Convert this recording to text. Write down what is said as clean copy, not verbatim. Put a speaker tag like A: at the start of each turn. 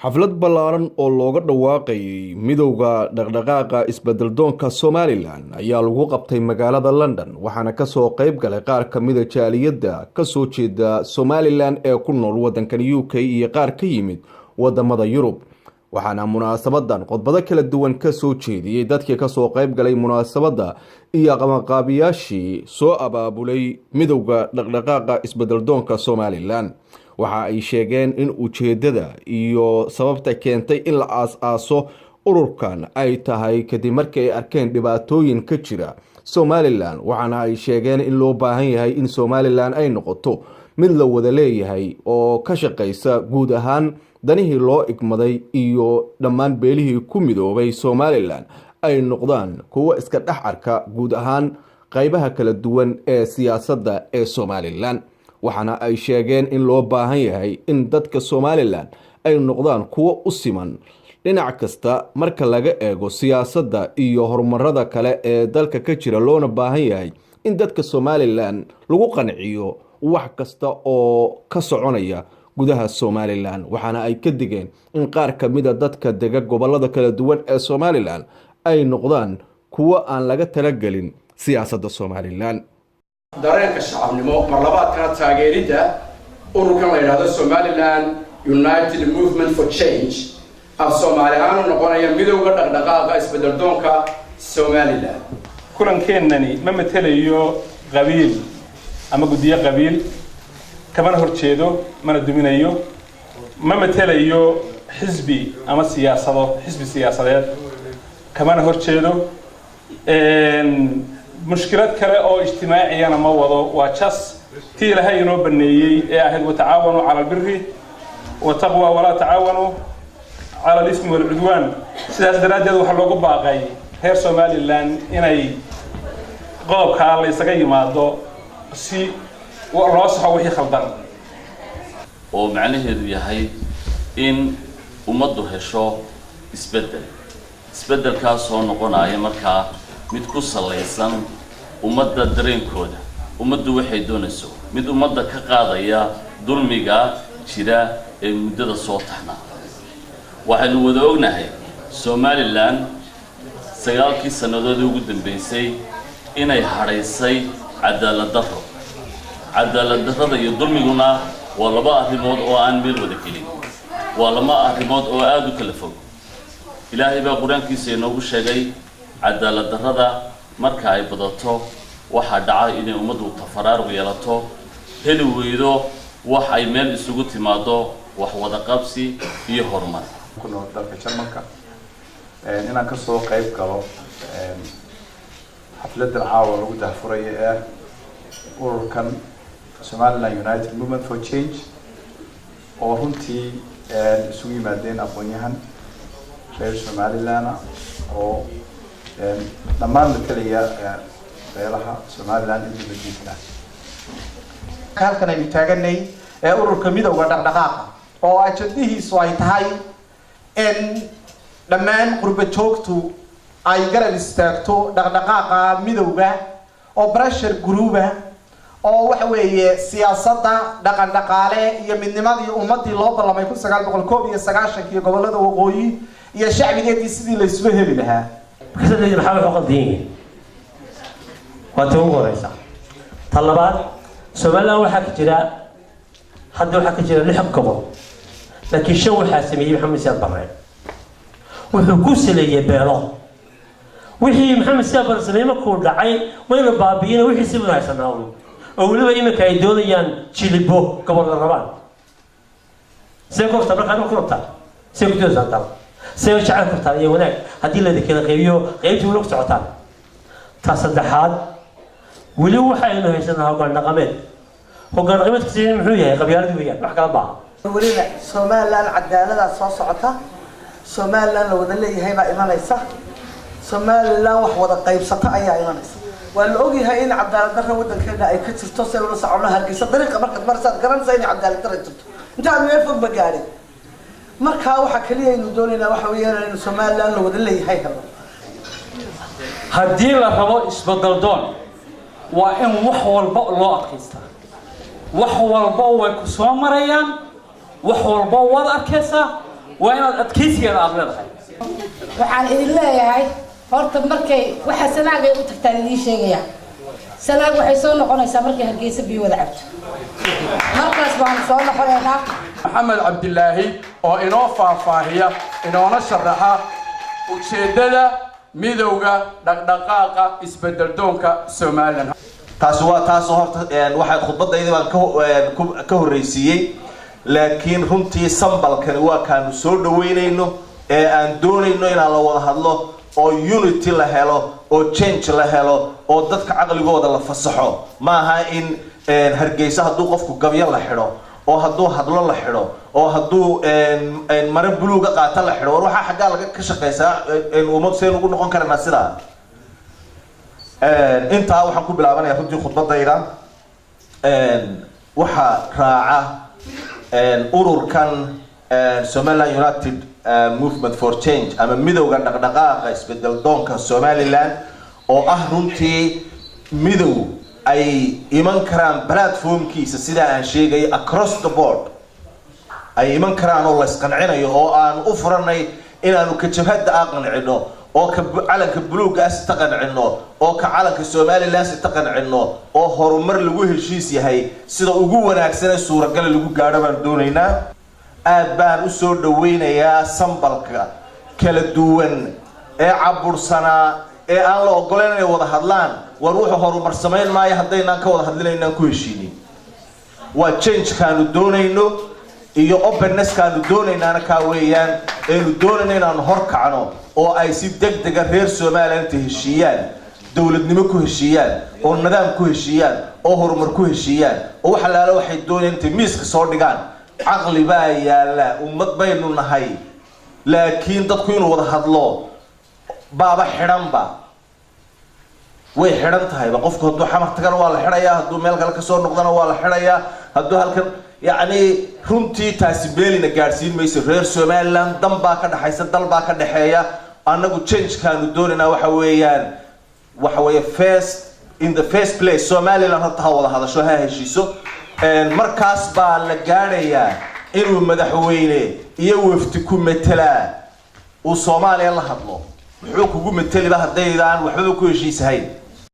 A: Xaflad ballaaran oo looga dhawaaqayay Midowda Dhaqdhaqaaqa Isbeddeldoonka Somaliland ayaa lagu qabtay magaalada London, waxaana kasoo qeyb galay qaar kamida jaaliyadda kasoo jeeda Somaliland ee ku nool wadankan UK iyo qaar ka yimid wadamada Yurub. Waxaana munaasabadan khudbado kala duwan kasoo jeediyey dadkii kasoo qeyb galay munaasabadda iyo qabanqaabiyaashii soo abaabulay Midowda Dhaqdhaqaaqa Isbeddeldoonka Somaliland. Waxa ay sheegeen in ujeedada iyo sababta keentay in la aas-aaso ururkan ay tahay kadib markii ay arkeen dhibaatooyin ka jira Somaliland. Waxaana ay sheegeen in loo baahan yahay in Somaliland ay noqoto mid la wada leeyahay oo ka shaqeysa guud ahaan danihii loo igmaday, iyo dhammaan beelihii ku midoobay Somaliland ay noqdaan kuwo iska dhex arka guud ahaan qeybaha kala duwan ee siyaasadda ee Somaliland. Waxaana ay sheegeen in loo baahan yahay in dadka Somaliland ay noqdaan kuwo u siman dhinac kasta marka laga eego siyaasadda iyo horumarada kale ee dalka ka jira, loona baahan yahay in dadka Somaliland lagu qanciyo wax kasta oo ka soconaya gudaha Somaliland. Waxaana ay ka digeen in qaar ka mida dadka dega gobolada kala duwan ee Somaliland ay noqdaan kuwo aan laga talagelin siyaasadda Somaliland.
B: Dareenka shacabnimo, marlabaadkana taageeridda ururkan la yidhahdo Somaliland United Movement for Change, af Soomaali ahaan u noqonaya Midowda Dhaqdhaqaaqa Isbeddeldoonka Somaliland.
C: Kulankeenani ma matelayo qabiil ama guddiyo qabiil, kamana horjeedo, mana duminayo. Ma matelayo xisbi ama siyaasado, xisbi siyaasadeed kamana horjeedo. Mushkilad kale oo ijtimaaciyana ma wado. Waa jas tii Ilaahay inoo baneeyey ee ahayd "وتعاونوا على البر والتقوى ولا تعاونوا على الإثم والعدوان". Sidaas daraaddeed waxaa loogu baaqay reer Somaliland inay qodobkaa la isaga yimaado si loo saxo wixii khaldan.
D: Oo macnaheedu yahay in ummaddu hesho isbeddel, isbeddelkaasoo noqonaya markaa mid ku salaysan ummadda dareenkooda, ummaddu waxay doonayso, mid ummadda ka qaadaya dulmiga jira ee muddada soo taxnaa. Waxaynu wada ognahay Somaliland 9kii sannadoodii ugu dambeysay inay hadhaysay cadaalad darro. Cadaalad darrada iyo dulmiguna waa laba arrimood oo aan meel wada gelin, waa laba arrimood oo aada u kala fog. Ilaahay baa Qur-aankiisa inoogu sheegay cadaalad darrada marka ay badato waxaa dhaca inay ummaddu tafaraaruq yeelato, heli weydo wax ay meel isugu timaado, wax wada qabsi iyo horumar.
E: Ku nool dalka Jarmalka, inaan kasoo qayb galo xafladan caawa lagu daahfurayo ee ururkan Somaliland United Movement for Change, oo runtii isugu yimaadeen aqoon-yahan reer Somaliland oo dhammaan matalaya beelaha Somaliland iyo dibadiisa.
F: Halkan aynu taaganay ee ururka Midowda Dhaqdhaqaaqa, oo ajadihiisu ay tahay in dhammaan qurba joogtu ay garab istaagto dhaqdhaqaaqa midowga, oo pressure group-a oo waxa weeye siyaasadda, dhaqan dhaqaale iyo midnimadii ummadii loo ballamay 1991kii gobolada waqooyi iyo shacbigeedii sidii la isula heli lahaa.
G: Markaasa maxaa wuxuu qaldan yihiin? Waa ta ugu horeysa. Ta labaad, Somaliland waxaa ka jira hadda, waxaa ka jira lix gobol, laakiin shan waxaa sameeyey Maxamed Siyaad Barre. Wuxuu ku saleeyey beelo. Wixii Maxamed Siyaad Barre sameeyey markuu dhacay wayna baabi'iyeen wixii si wada haysanaa un, oo weliba iminka ay doonayaan jilibo gobolna rabaan. See ku rabtaa markaa ku rabtaa? See ku doonaysaa tal? See jecel kartaan iyo wanaag haddii la kala qaybiyo, qaybtii weli ku socotaan? Ta saddexaad, weli waxaynu haysanaa hoggaan dhaqameed. Hoggaan dhaqameedkiisi muxuu yahay? Qabyaalad weeyaan, wax kala maaha.
H: Weliba Somaliland cadaaladaa soo socota, Somaliland la wada leeyahay baa imanaysa, Somaliland wax wada qaybsato ayaa imanaysa. Waa la ogyahay in cadaalad darra waddankeena ay ka jirto. Si ula socono, Hargeysa dariiqa markaad marsaad garanaysaa inay cadaalad darra jirto intaad meel fog ma gaadhin. Markaa waxaa kaliya aynu doonaynaa waxa weeyaan inaynu Somaliland la wada leeyahay helno.
I: Haddii la rabo isbedel doon, waa in wax walba loo adkaystaa. Wax walba way ku soo marayaan, wax walba waad arkaysaa. Waa inaad adkaysigeeda aada leedahay.
J: Waxaan idin leeyahay, horta markay waxa Sanaagay u tagtaan idiin sheegaya, Sanaag waxay soo noqonaysaa markay Hargeysa biyo wada cabto. Markaas baanu soo noqonaynaa.
B: Maxamed Cabdilaahi oo inoo faahfaahiya, inoona sharaxa ujeeddada Midowda Dhaqdhaqaaqa Isbeddeldoonka Somaliland.
K: Taasi waa taasoo horta waxay khudbadaydii baan ka horreysiiyey, laakiin runtii sambalkani waa kaanu soo dhaweynayno ee aan doonayno inaan la wada hadlo oo unity la helo oo change la helo oo dadka caqligooda la fasaxo. Maaha in Hargeysa hadduu qofku gabyo la xidho, oo hadduu hadlo la xidho, oo hadduu mare buluuga qaata la xidho. War waxaa xaggaa laga ka shaqeysaa? Ummad seen ugu noqon karanaa sidaa? Intaa waxaan ku bilaabanaya runtii khudbadayda. Waxaa raaca ururkan Somaliland United Movement for Change ama Midowda Dhaqdhaqaaqa Isbedel Doonka Somaliland, oo ah runtii midow ay iman karaan platformkiisa, sidaa aan sheegay, across the board ay iman karaan oo la isqancinayo, oo aan u furanay inaanu ka jabhadda a qancino, oo ka calanka buluugga ah sita qancino, oo ka calanka Somaliland sita qancino, oo horumar lagu heshiis yahay sida ugu wanaagsan ee suuragala lagu gaadho baan doonaynaa. Aad baan usoo dhaweynayaa sambalka kala duwan ee cabursanaa ee aan la ogolayn inay wada hadlaan. War wuxuu horumar samayn maayo haddaynaan ka wada hadlinaynaan ku heshiinin. Waa changekaanu doonayno iyo openness-kaanu doonaynaana kaa weeyaan aynu doonayno inaanu hor kacno, oo ay si deg dega reer Somaliland inta heshiiyaan, dowladnimo ku heshiiyaan, oo nidaam ku heshiiyaan, oo horumar ku heshiiyaan, oo wax allaala waxay doonayaan intay miiska soo dhigaan. Caqli baa yaalla, ummad baynu nahay, laakiin dadku inuu wada hadlo baaba xidhanba, way xidhan tahayba. Qofku hadduu Xamar tagana waa la xidhayaa, hadduu meel kale kasoo noqdana waa la xidhayaa, hadduu halkan, yacni runtii taasi beelina gaadhsiin mayso reer Somaliland. Dan baa ka dhexaysa, dal baa ka dhexeeya. Annagu changekaanu doonaynaa waxa weeyaan, waxa weeye, first in the first place, Somaliland horta ha wada hadasho, ha heshiiso. Markaas baa la gaadhayaa inuu madaxweyne iyo wafdi ku metelaa uu Soomaaliya la hadlo. Muxuu kugu meteliba haddaydaan waxbaba ku heshiisahayn?